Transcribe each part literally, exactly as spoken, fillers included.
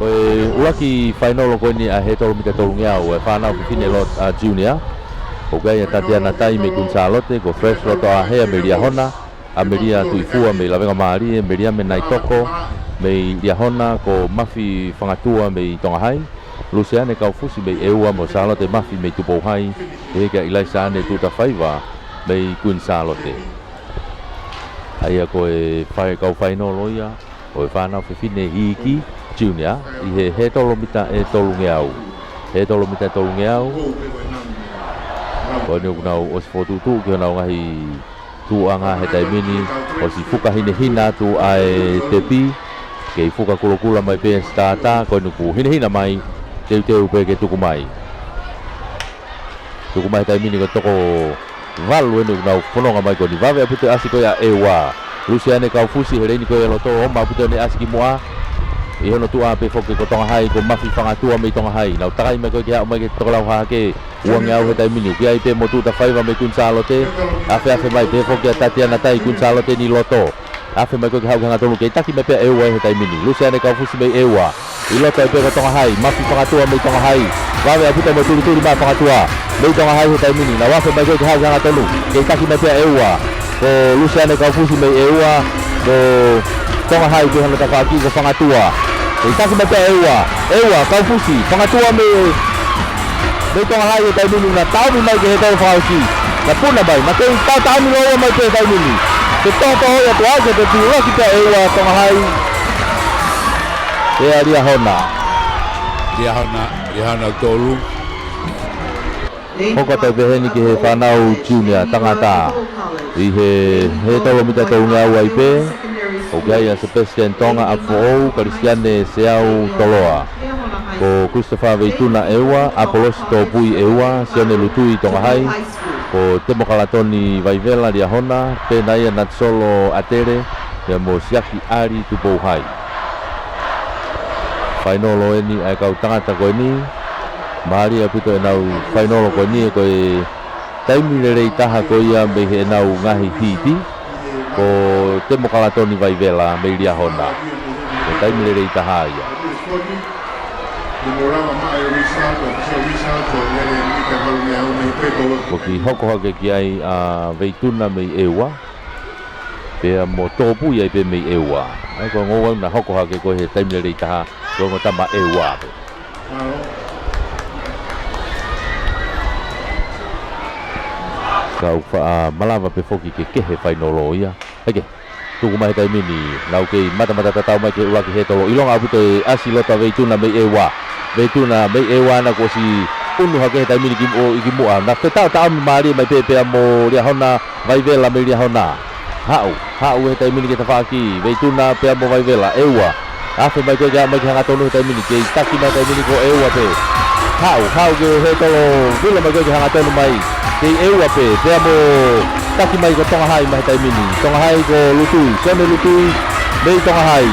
Ko e ʻuluaki fainolo ko eni ʻa e hētolo mita tolungeau ʻa e fānau fefine Lot, ʻa, Junior. ʻOku ʻi ai ʻa Tatiana Tai mei Kuini Sālote, ko Fresh Lotoʻāhea mei Liahona, ʻAmelia Tuʻifua mei Lavengamālie, Meliame Naitoko mei Liahona, ko Mafi Fangatua mei Tonga Hai, Luseane Kaufusi mei ʻEua mo Sālote Mafi mei Tupou Hai, ʻe hiki ʻa ʻIlaisa ʻAne Tuʻutafaiva mei Kuini Sālote. ʻA ia ko e fai-, kau fainolo ia ʻo e fānau fefine iiki Junior ʻi he hētolo mita ʻe tolungeau. Hētolo mita ʻe tolungeau. Ko eni ʻoku nau ʻosi fokotuʻutuʻu ki honau ngaahi tuʻuʻanga he taimi ni, ʻosi fuka hinehina atu ʻa e tepi, kei fuka kulokula mai pē sitātā, ko eni kuo hinehina mai, teuteu pē ke tuku mai. Tuku mai he taimi ni ko e toko valu eni ʻoku nau fononga mai ko eni. Vave ʻaupito e ʻasi ko ia ʻa ʻEua. Luseane Kaufusi he leini ko ia ʻi loto, ʻomai ʻaupito ʻene ʻasi ki muʻa. ʻI hono tuʻa pē foki ko Tonga Hai, ko Mafi Fangatua mei Tonga Hai. Nau takai mai ko ē ke haʻu mai ki he tokelau hahake. Uangeau he taimi ni. ʻOku ʻi ai pē mo Tuʻutafaiva mei Kuini Sālote. Afeafe mai pē foki ʻa Tatiana Tai Kuini Sālote ʻi loto. Afe mai ko ē ke haʻu ki he hangatonu, kei taki mai pē ʻa ʻEua he taimi ni. Luseane Kaufusi mei ʻEua. ʻI loto ai pē ko Tonga Hai, Mafi Fangatua mei Tonga Hai. Vave ʻaupito mo Tulituli mai Fangatua mei Tonga Hai he taimi ni. Nau afe mai ko ē ke haʻu ki he hangatonu, kei taki mai pē ʻa ʻEua. Ko Luseane Kaufusi mei ʻEua, ko Tonga Hai pē hono tafaʻaki ko Fangatua. Kei taki mai pē ʻa ʻEua. ʻEua, Kaufusi, Fangatua mei mei Tonga Hai he taimi ni, na taʻomi mai ki he hētolo fakaʻosi. Na puna mai, na kei taʻotaʻomi lōua mai pē he taimi ni. Ke tohotoho ia tuʻa ke te piulaki pē ʻa ʻEua Tonga Hai. Pea Liahona. Liahona, Liahona tolu. Hoko atu pē heni ki he fānau Junior tangata. ʻI he hētolo mita tolungeau ai pē, ʻoku ʻi ai ʻa Sebastian Tonga ʻApifoʻou, Kalisiane Seau Toloa. Ko Christopher Veituna ʻEua, ʻApolosi Tōpui ʻEua, Sione Lutui Tonga Hai, ko Temokalatoni Vaivela Liahona, pehē nai ʻa Natisolo ʻAtele, pea mo Siaki ʻAli Tupou Hai. Fainolo eni ʻa e kau tangata ko eni, mālie ʻaupito ʻenau fainolo ko eni, ko e taimi lelei taha ko ia mei heʻenau ngaahi hiti, ko Temokalatoni Vaivela mei Liahona. Ko e taimi lelei taha ia. Ko e kiʻi hoko hake ki ai ʻa Veituna mei ʻEua, pea mo Tōpui ai pē mei ʻEua. ʻA ia ko e ongo ua na hoko hake ko e he taimi lelei taha, ko e ongo tama ʻEua pē. Kau faʻa malava pē foki ke kehe fainolo ia. Heke. Tuku mai he taimi ni, nau kei matamata tatau mai ki he ʻuluaki hētolo. ʻIlonga ʻaupito e ʻasi loto ʻa Veituna mei ʻEua. Veituna mei ʻEua na kuo ʻosi ʻunu hake he taimi ni ki, ʻo, ʻi ki muʻa. Na fetaʻotaʻomi mālie mai pē pea mo Liahona, Vaivela mei Liahona. Haʻu, haʻu he taimi ni ki he tafaʻaki, Veituna pea mo Vaivela, ʻEua. Afe mai ko ē ke haʻu mai ki he hangatonu he taimi ni, kei taki mai he taimi ni ko ʻEua pē. Haʻu, haʻu ki he hētolo, vilo mai ko ē ki he hangatonu mai. Kei ʻEua pē, pea mo taki mai ko Tonga Hai mai he taimi ni. Tonga Hai ko Lutui, Sione Lutui, mei Tonga Hai.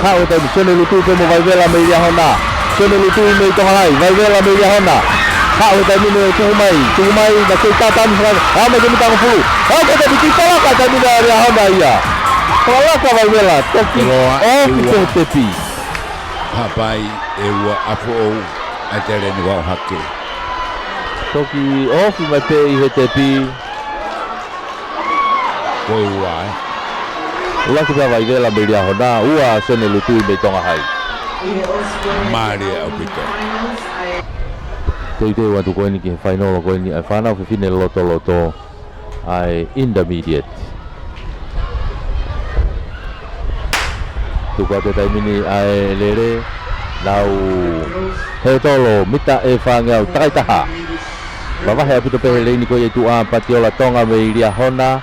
Haʻu he taimi, Sione Lutui pea mo Vaivela mei Liahona. Sione Lutui mei Tonga Hai, Vaivela mei Liahona. Haʻu he taimi ni tuku mai, tuku mai, na kei taʻotaʻomi faka-, ʻa mai ke mita hongofulu. ʻA mai ke mita hongofulu, taimi ni ʻa Liahona ia. Fakalaka Vaivela, toki ʻEua, ofi ʻEua. Pē he tepi. Hapai ʻEua ʻApifoʻou, ʻa e tele ni ua o hake. Toki ofi mai pē ʻi he tepi. Ko e ua, ē. ʻUluaki pē ʻa Vaivela mei Liahona, ua ʻa Sione Lutui mei Tonga Hai. Mālie ʻaupito. Teuteu atu ko eni ki he fainolo ko eni ʻa e fānau fefine lotoloto ʻa e intermediate. Tuku atu he taimi ni ʻa e lele, nau hētolo mita ʻe fāngeau takaitaha. Vavahe ʻaupito pē he leini ko ia ʻi tuʻa, Patiola Tonga mei Liahona.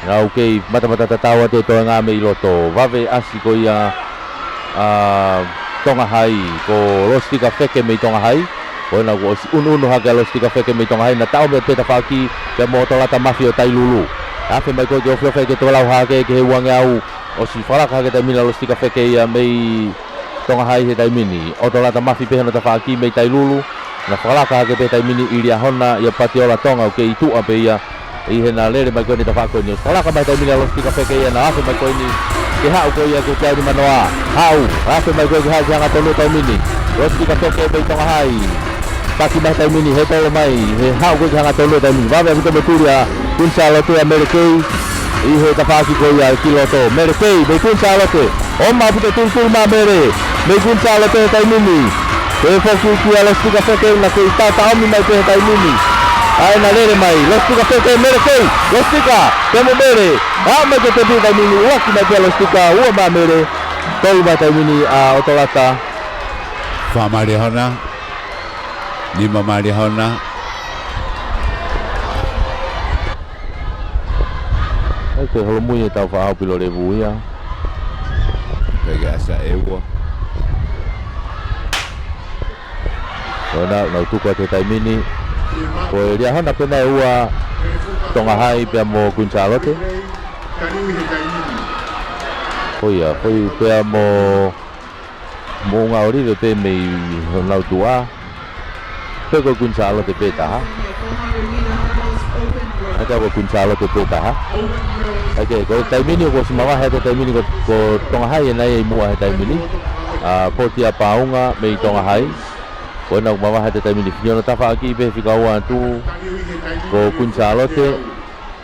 Nau kei matamata tatau atu e toenga mei loto. Vave ʻasi ko ia ʻa Tonga Hai, ko Lositika Feke mei Tonga Hai. Ko ena kuo ʻosi ʻunuʻunu hake ʻa Lositika Feke mei Tonga Hai, na taʻomi atu pē tafaʻaki pea mo ʻOtolata Mafi ʻo Tailulu. Afe mai ko ē ke ofiofi ki he tokelau hahake ki he uangeau, ʻosi fakalaka hake taimi ni ʻa Lositika Feke ia mei Tonga Hai he taimi ni. ʻOtolata Mafi pē hono tafaʻaki mei Tailulu. Na fakalaka hake pē taimi ni ʻi Liahona ʻia Patiola Tonga ʻoku kei tuʻa pē ia ʻi heʻena lele mai ko eni tafaʻaki ko eni. Fakalaka mai taimi ni ʻa Lositika Feke ia na afe mai ko eni. Ke haʻu ko ia ke teau ni manoa. Haʻu, afe mai ko ē ke haʻu ki he hangatonu he taimi ni. Lositika Feke mei Tonga Hai. Taki mai he taimi ni, he tolo mai, he haʻu ko ē ki he hangatonu he taimi ni. Vave ʻaupito mo e tuli ʻa Kuini Sālote ʻa Mele Kei. ʻI he tafaʻaki ko ia ki loto. Mele Kei, mei Kuini Sālote. ʻOmai ʻaupito e tulituli mai ʻa Mele. Mei Kuini Sālote he taimi ni. Pehē foki kia Lositika Feke naʻa kei taʻotaʻomi mai pē he taimi ni. ʻA ē naʻe lele mai. Lositika Feke, Mele Kei. Lositika, pea mo Mele. Aʻu mai ki he tepi he taimi ni, ʻuluaki mai pē ʻa Lositika, ua mai ʻa Mele, tolu mai he taimi ni ʻa ʻOtolata. Fā mai ʻa Liahona, nima mai ʻa Liahona. ʻIkai ke holomui e Taufaʻāhau Pilolevu ia. Pea ke ʻasi ʻe ua. Ko ena, nau tuku atu he taimi ni. Ko e Liahona pē ena ʻe ua Tonga Hai pea mo Kuini Sālote. Ko ia, ko ia pea mo Moʻunga ʻŌlive pē mei honau tuʻa. Pea ko Kuini Sālote pē taha. ʻAi tā ko Kuini Sālote pē taha. ʻAi ke, ko e taimi ni ʻoku ʻosi mavahe atu he taimi ni ko, ko Tonga Hai ena ia ʻi muʻa he taimi ni. ʻA Pōtia Paunga mei Tonga Hai. Ko ena ʻoku mavahe atu he taimi ni, finiona tafaʻaki pē fika ua atu. Ko Kuini Sālote,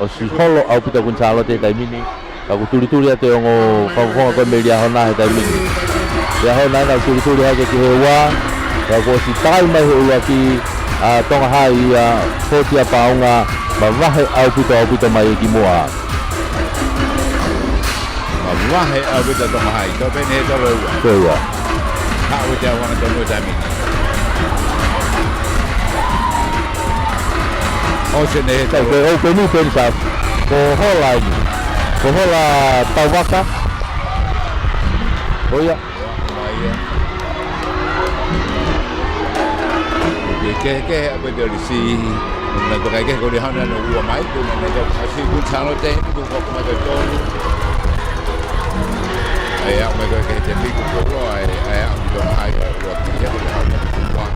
ʻosi holo ʻaupito Kuini Sālote he taimi ni. Ka ʻoku tulituli atu e ongo fakafofonga ko ē mei Liahona he taimi ni. Liahona ena ʻoku tulituli hake ki he ua. Ka kuo ʻosi takai mai he ʻuluaki ʻa Tonga Hai ʻa Pōtia Paunga, mavahe ʻaupito ʻaupito mai ki muʻa. Mavahe ʻaupito Tonga Hai, tau pē eni he tolo ua. Ko ia. Haʻu e teau hangatonu he taimi ni. ʻOsi eni he tolo. Ko e open ni pē eni sa. Ko hola eni. Ko hola Tauvaka. Ko ia. Ke, ke, ke, ʻa pē te ʻosi. Naʻe toka ke ko Liahona naʻe ua mai, ko naʻe toka ʻasi Kuini Sālote, ko ko ko mai ko tolu. ʻAi aʻu mai ko ē ki he tepi ko ko ua, ʻai, ʻai aʻu ki Tonga Hai, ua ki he ko Liahona ko ua.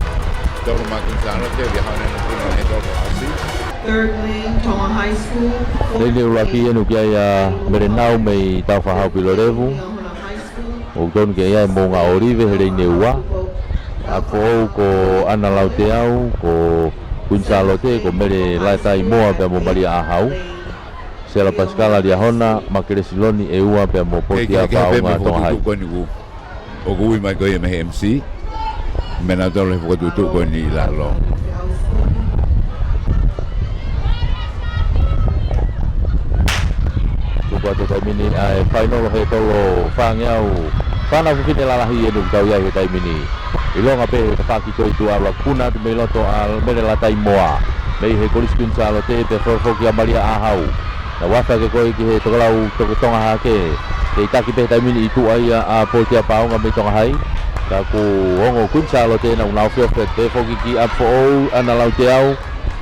Tolu mai Kuini Sālote, Liahona naʻe ko naʻe toka ʻasi. Third lane, Tonga High School. Leini ʻuluaki ʻeni ʻoku ʻi ai ʻa Mele Nau mei Taufaʻāhau Pilolevu. ʻOku tonu ke ʻi ai Moʻunga ʻŌlive he leini ua. ʻApifoʻou ko ʻAna Lauteau, ko Kuini Sālote, ko Mele Lataimoa pea mo Malia ʻĀhau. Sela Pasikala Liahona, Makele Siloni ʻe ua pea mo Pōtia Paunga Tonga Hai. Ko eni ʻoku ui mai ko ia mei he M C. Meʻa naʻa tau lele fakatuʻutuʻu ko eni ʻi lalo. Tuku atu he taimi ni ʻa e fainolo he tolo fāngeau. Fānau fefine lalahi ʻeni ʻoku tau ʻi ai he taimi ni. ʻIlonga pē he tafaʻaki ko ē ʻi tuʻa, ʻuluaki puna atu mei loto ʻa Mele Lataimoa. Mei he Kolisi Kuini Sālote pea foki ʻa Malia ʻĀhau. Naʻe ʻoatu hake ko ē ki he tokelau toke Tonga hake. Kei taki pē he taimi ni ʻi tuʻa ia ʻa Pōtia Paunga mei Tonga Hai. Ka kuo ongo Kuini Sālote naʻa nau feohi pē foki ki ʻApifoʻou, ʻAna Lauteau.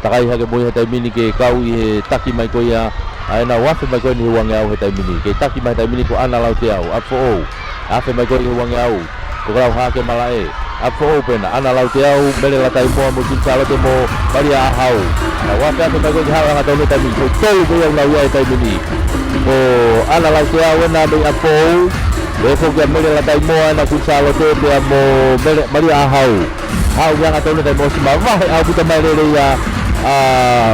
Takai hake mo ia he taimi ni ke kau ʻi he taki mai ko ia. ʻAi naʻa nau afe mai ko eni he uangeau he taimi ni. Kei taki mai he taimi ni ko ʻAna Lauteau, ʻApifoʻou. Afe mai ko ē he uangeau. Tokelau hake malaʻe. ʻApifoʻou pē ena, ʻAna Lauteau, Mele Lataimoa mo Kuini Sālote mo Malia ʻĀhau. Naʻa nau afe afe mai ko ē ki he hangatonu he taimi ni. Ko e tolu ko ia ʻoku nau ʻi ai he taimi ni. Ko ʻAna Lauteau ena mei ʻApifoʻou. Pea foki ʻa Mele Lataimoa ena Kuini Sālote pea mo Mele, Malia ʻĀhau. Haʻu ki he hangatonu he taimi ni ʻosi mavahe ʻaupito mai lelei ʻa, ʻa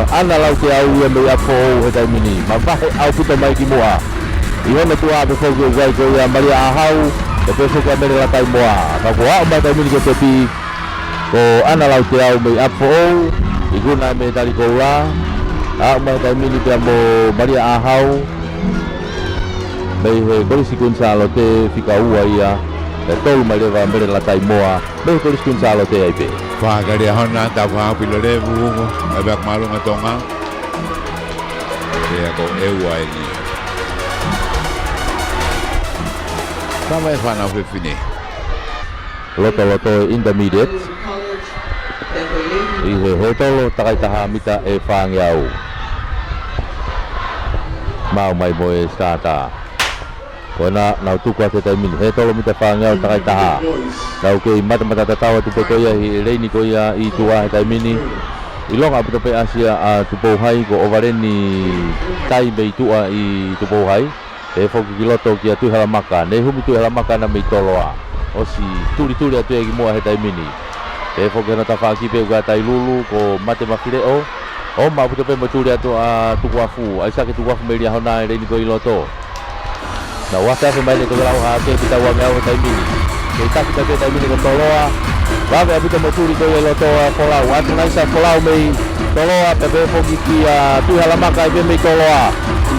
ʻAna Lauteau ia mei ʻApifoʻou he taimi ni. Mavahe ʻaupito mai ki muʻa. ʻI hono tuʻa pē foki ʻoku ʻi ai ko ia Malia ʻĀhau, pea pehē foki ʻa Mele Lataimoa. Ka kuo aʻu mai he taimi ni ki he tepi, ko ʻAna Lauteau mei ʻApifoʻou, ikuna mei he tali koula, aʻu mai he taimi ni pea mo Malia ʻĀhau, mei he Kolisi Kuini Sālote fika ua ia, pea tolu mai leva Mele Lataimoa, mei he Kolisi Kuini Sālote ai pē. Fā kia Liahona, Taufaʻāhau Pilolevu, ʻa e Veaku Māʻolunga Tonga. Pea ko e ua eni. Ka mai fānau fefine. Lotoloto Intermediate. ʻI he, he tolo takai taha mita ʻe fāngeau. Maʻu mai mo e starter. Ko ena, nau tuku atu he taimi ni. He tolo mita fāngeau takai taha. Nau kei matamata tatau atu pē ko ia ʻi he leini ko ia ʻi tuʻa he taimi ni. ʻIlonga ʻaupito pē ʻa ʻAsia ʻa Tupou Hai, ko ʻOvaleni Tai mei tuʻa ʻi Tupou Hai. Pehē foki ki loto kia Tuʻihalamaka, ne humi Tuʻihalamaka ena mei Toloa. ʻOsi tulituli atu ia ki muʻa he taimi ni. Pehē foki hono tafaʻaki pē kia Tailulu, ko Mate Mafileʻo. ʻOma ʻaupito pē mo e tuli atu ʻa Tukuafu, ʻAisake Tukuafu mei Liahona ʻi he leini ko ē ʻi loto. Nau afeafe mai ʻe Tokelau Hahake Mitauangeau he taimi ni. Kei taki mai pē he taimi ni ko Toloa. Vave ʻaupito mo e tuli ko ia ʻi loto ʻa Folau. ʻAtunaisa Folau mei Toloa, pea pehē foki kia Tuʻihalamaka ʻi pē mei Toloa.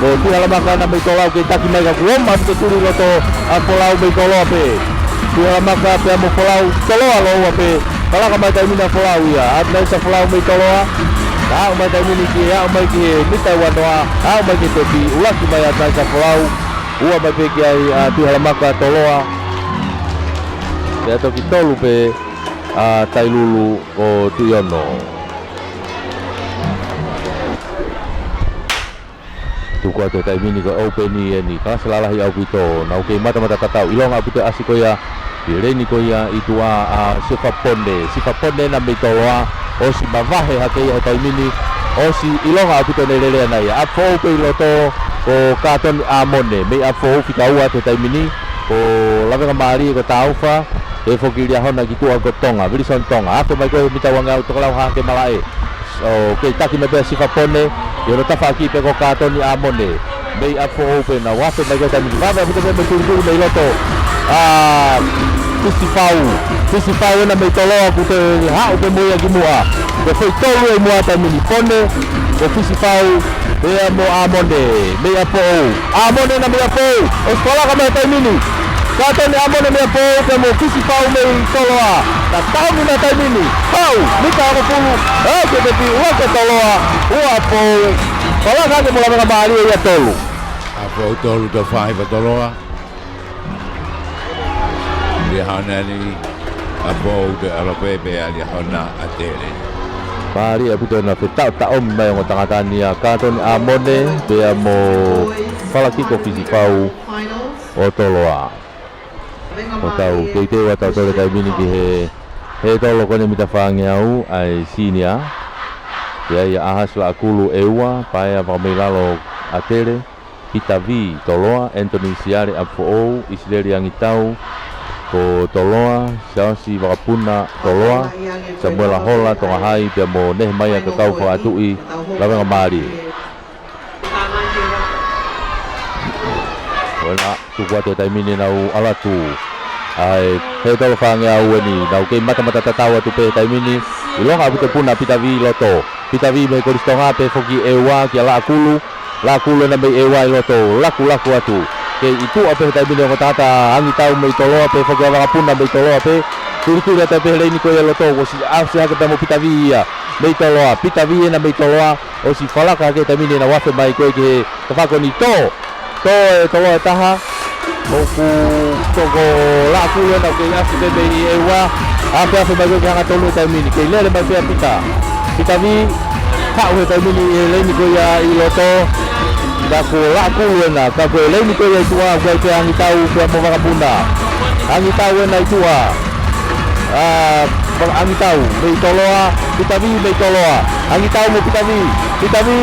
Ko Tuʻihalamaka ena mei Toloa kei taki mai ka kuo ʻosi ʻaupito tuli ʻi loto ʻa Folau mei Toloa pē. Tuʻihalamaka pea mo Folau, Toloa lōua pē. Falaka mai taimi ni ʻa Folau ia. ʻAtunaisa Folau mei Toloa. Aʻu mai taimi ni ki he, aʻu mai ki he mita ua noa, aʻu mai ki he tepi, ʻuluaki mai ʻAtunaisa Folau. Ua mai pē ki ai ʻa Tuʻihalamaka Toloa. Pea toki tolu pē ʻa Tailulu ʻo Tuʻiono. Tuku atu he taimi ni ko e ʻoupeni eni, kalasi lalahi ʻaupito, nau kei matamata tatau, ʻilonga ʻaupito e ʻasi ko ia, ʻi he leini ko ia ʻi tuʻa ʻa Sifapone, Sifapone ena mei Toloa, ʻosi mavahe hake ia he taimi ni, ʻosi ʻilonga ʻaupito ʻene lele ʻana ia, ʻapi foʻou pē ʻi loto, ko Katoni ʻAmone, mei ʻapi foʻou fika ua atu he taimi ni, ko Lavengamālie ko Taufa, pehē foki Liahona ki tuʻa ko Tonga, Wilson Tonga, afe mai ko ē Mitauangeau Tokelau Hahake Malaʻe. ʻO kei taki mai pē ʻa Sifapone, ʻi hono tafaʻaki pē ko Katoni ʻAmone. Mei ʻapi foʻou pē nau afe mai ko ē taimi ni. Vave ʻaupito pē mo e tulituli mei loto. ʻA Fisifau. Fisifau ena mei Toloa kuo toe haʻu pē mo ia ki muʻa. Ko e foʻi tolu ia ʻi muʻa taimi ni. Pone, ko Fisifau, pea mo ʻAmone. Mei ʻapi foʻou. ʻAmone ena mei ʻapi foʻou. ʻOsi falaka mai he taimi ni. Katoni ʻAmone mei ʻapi foʻou pea mo Fisifau mei Toloa. Naʻa tau mei he taimi ni. Haʻu, mita hongofulu. ʻE, ke te pi ua ke Toloa. Ua ʻapi foʻou. Falaka hake mo Lavengamālie ia tolu. ʻApi foʻou tolu to five ʻa Toloa. Liahona ni, ʻapi foʻou te ʻAlope pea Liahona ʻAtele. Mālie ʻaupito ena fetaʻotaʻomi mai ongo tangata ni ʻa Katoni ʻAmone, pea mo Falakiko Fisifau ʻo Toloa. Ko ʻetau teuteu ʻa tautolu he taimi ni ki he, he tolo ko eni mita fāngeau ʻa e senior. Pea ʻia ʻAhasi Laʻakulu ʻEua, Paea Vakameilalo ʻAtele, Pita Vī Toloa, Anthony Siale ʻapi foʻou, ʻIsileli Angitau ko Toloa, Siaosi Vakapuna Toloa, Samuela Hola Tongahai, pea mo Nehemaia Kakau Fakatuʻi Lavengamālie. Ko ena, tuku atu he taimi ni nau ʻalu atu. ʻA e, he tolo fāngeau eni, nau kei matamata tatau atu pē he taimi ni. ʻIlonga ʻaupito e puna ʻa Pita Vī ʻi loto. Pita Vī mei Kolisi Tonga pehē foki ʻEua kia Laʻakulu. Laʻakulu ena mei ʻEua ʻi loto. Lakulaku atu. Kei ʻi tuʻa pē he taimi ni ongo tangata Angitau mei Toloa pehē foki ʻa Vakapuna mei Toloa pē. Tulituli atu pē he leini ko ia ʻi loto. Kuo ʻosi ʻasi hake pea mo Pita Vī ia. Mei Toloa. Pita Vī ena mei Toloa. ʻOsi falaka hake he taimi ni nau afe mai ko ē ki he tafaʻaki ko eni tō. Tō e Toloa ʻe taha. ʻOku tō ko Laʻakulu ena ʻoku kei ʻasi pē mei ʻEua. Afeafe mai ko ē ki he hangatonu he taimi ni. Kei lele mai pē ʻa Pita. Pita Vī. Haʻu he taimi ni he leini ko ia ʻi loto. Ka ko Laʻakulu ena. Ka ko e leini ko ia ʻi tuʻa ʻoku ʻi ai pē ʻa Angitau pea mo Vakapuna. Angitau ena ʻi tuʻa. ʻA, Angitau, mei Toloa, Pita Vī mei Toloa. Angitau mo Pita Vī, Pita Vī.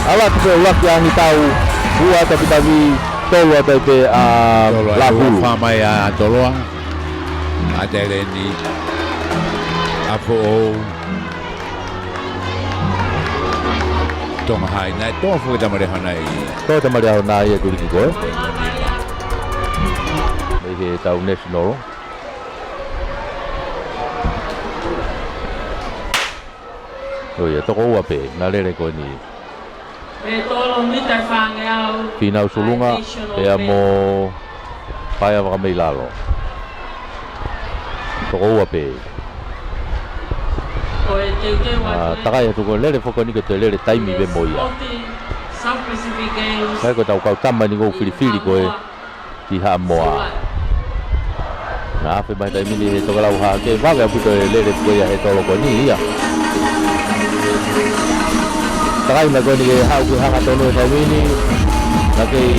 ʻAlu atu pē ʻuluaki ʻa Angitau, ua atu ʻa Pita Vī, tolu atu ai pē ʻa Toloa, Laʻakulu. Ua fā mai ʻa Toloa. ʻAtele ni. ʻApi foʻou. Tonga Hai, naʻe tō foki Tama Liahona ia. Tō Tama Liahona ia tuliki ko ē. Mei he tau national. ʻO ia, toko ua pē, naʻe lele ko eni. He tolo mita fāngeau. Fīnau Sulunga, pea mo Paea Vakameilalo. Toko ua pē. Ko e teuteu ʻa, atu e takai atu ko e lele foki eni ko e toe lele taimi pē mo ia. South Pacific Games. Kai ko ʻetau kau tama eni ʻoku filifili ko ē ki Haʻamoa. Naʻe afe mai taimi ni he Tokelau Hahake, vave ʻaupito e lele ko ia he tolo ko eni ia. Takai mai ko eni ke haʻu ki he hangatonu he taimi ni. Naʻe kei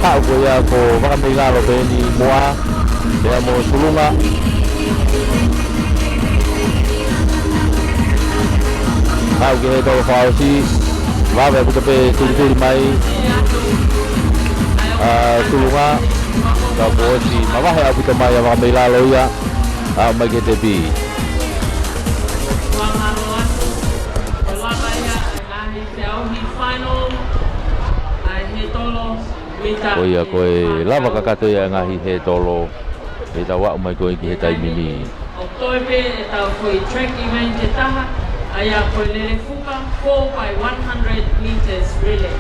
haʻu ko ia ko Vakameilalo pē eni muʻa. Pea mo Sulunga. Haʻu ki he tolo fakaʻosi. Vave ʻaupito pē tulituli mai. ʻa Tulunga, ka kuo ʻosi mavahe ʻaupito mai ʻa Vakameilalo ia, ʻa mai ke tepi. Ko ia ko e lava kakato ia ʻa e ngaahi hētolo, ʻe tau aʻu mai ko ē ki he taimi ni. ʻOku toe pē ʻetau foʻi track event ʻe taha, ʻa ia ko e lele fuka four by one hundred meters relay.